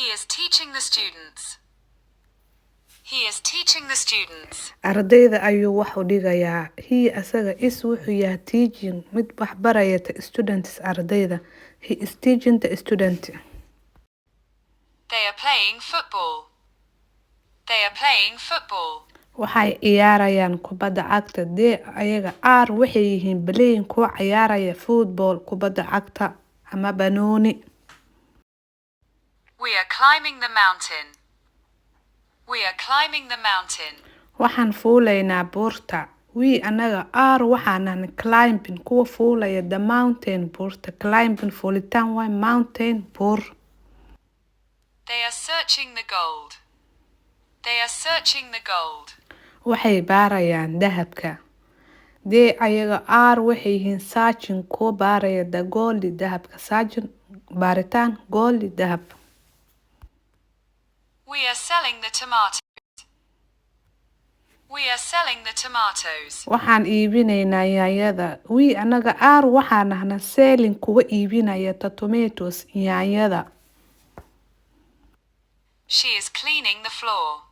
He is teaching the students. He is teaching the students. Ardayda ayuu wax u dhigayaa. He, asaga, is, wuxuu yahay, teaching, mid wax baraya, the students, ardayda. He is teaching the student. They are playing football. They are playing football. Waxay ciyaarayaan kubadda cagta. They, ayaga, are, waxay yihiin, playing, kuwa ciyaaraya, football, kubadda cagta ama banooni. We are climbing the mountain. We are climbing the mountain. Waxaan fuulaynaa buurta. We, anaga, are, waxaanan, climbing, kuwa fuulaya, the mountain, buurta. Climbing, fuulitaan waay, mountain, buur. They are searching the gold. They are searching the gold. Waxay baarayaan dahabka. They, ayaga, are, waxay yihiin, searching, kuwa baaraya, the gold, dahabka. Searching, baaritaan, gold, dahab. We are selling the tomatoes. We are selling the tomatoes. Waxaan iibinaynaa yaanyada. We, anaga, are, waxaan nahna, selling, kuwa iibinaya, the tomatoes, yaanyada. She is cleaning the floor.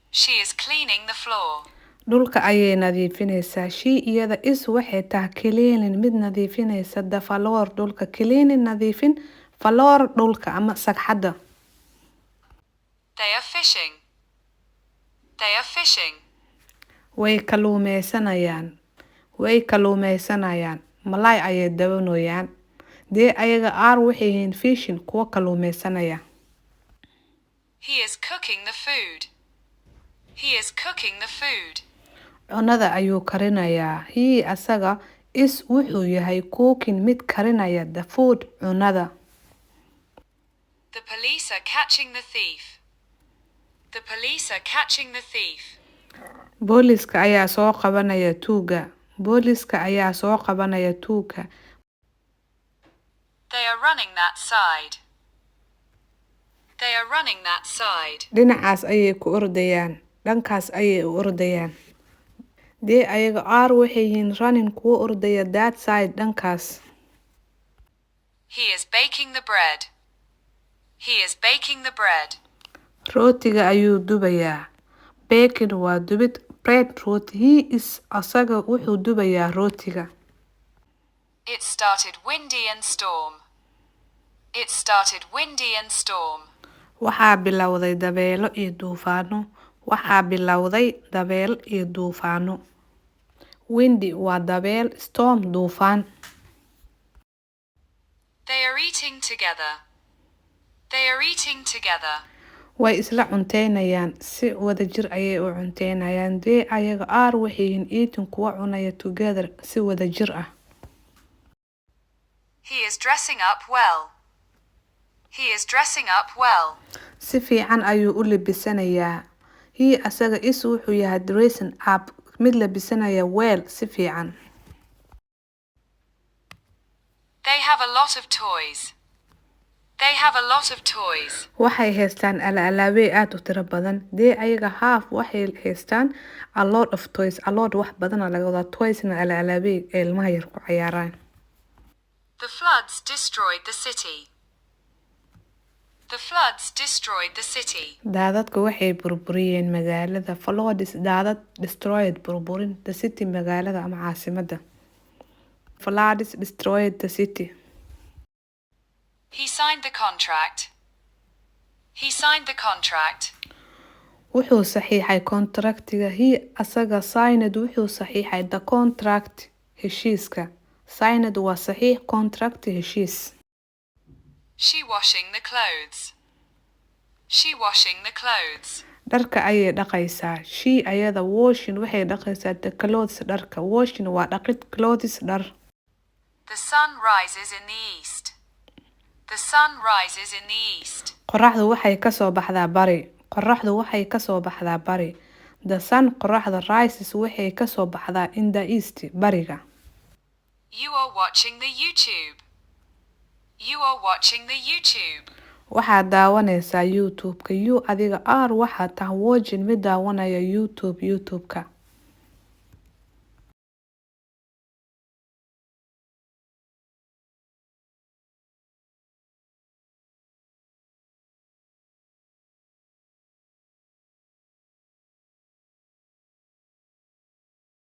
She is cleaning the floor. Dhulka ayay nadiifinaysaa. She, iyada, is, waxay tahay, cleaning, mid nadiifinaysa, the floor, dhulka. Cleaning, nadiifin, floor, dhulka ama sagxadda. They are fishing. They are fishing. Way kalluumeysanayaan. Way kalluumeysanayaan. Malaay ayay dabanooyaan. They, ayaga, are, waxay yihiin, fishing, kuwa kalluumeysanaya. He is cooking the food. He is cooking the food. Cunada ayuu karinayaa. He, asaga, is, wuxuu yahay, cooking, mid karinaya, the food, cunada. The police are catching the thief. The police are catching the thief. Booliska ayaa soo qabanaya tuuga. Booliska ayaa soo qabanaya tuuga. They are running that side. They are running that side. Dhinacaas ayay ku ordayaan. Dhankaas ayay u ordayaan. They, ayaga, are, waxay yihiin, running, kuwa ordaya, that side, dhankaas. He is baking the bread. He is baking the bread. Rootiga ayuu dubayaa. Baking waa dubid, bread, rooti. He is, asaga, wuxuu dubayaa rootiga. It started windy and storm. It started windy and storm. Waxaa bilowday dabeelo iyo duufaano. Waxaa bilowday dabeel iyo duufaano. Windy waa dabeel, storm, duufaan. They are eating together. They are eating together. Way isla cunteynayaan. Si wadajir ayay u cunteynayaan. They, ayaga, are, waxay yihiin, eating, kuwa cunaya, together, si wadajir ah. He is dressing up well. He is dressing up well. Si fiican ayuu u labisanayaa. He, asaga, is, wuxuu yahay, dressing up, mid labisanaya, well, si fiican. They have a lot of toys. They have a lot of toys. Waxay haystaan alaabey aad u tiro badan. They, ayaga, have, waxay haystaan, a lot of toys. A lot, wax badana laga wadaa, toysna alaabey ee ilmaha yar ku ciyaaraan. The floods destroyed the city. The floods destroyed the city. Daadadka waxay burburiyeen magaalada. Floods, daadad, destroyed, burburin, the city, magaalada ama caasimadda. Floods destroyed the city. He signed the contract. He signed the contract. Wuxuu saxiixay kontraktiga. He, asaga, signed, wuxuu saxiixay, the contract, heshiiska. Signed waa saxiix, contract, heshiis. She washing the clothes. She washing the clothes. Dharka ayay dhaqaysaa. She, ayada, washing, waxay dhaqaysaa, the clothes, dharka. Washing waa dhaqid, clothes, dhar. The sun rises in the east. The sun rises in the east. Qoraxdu waxay ka soo baxdaa bari. Qoraxdu waxay ka soo baxdaa bari. The sun, qoraxda, rises, waxay ka soo baxdaa, in the east, bariga. You are watching the YouTube. You are watching the YouTube. Waxaad daawanaysaa YouTube-ka. You, adiga, are, waxaad tahay, watching, mid daawanaya, YouTube, YouTube-ka.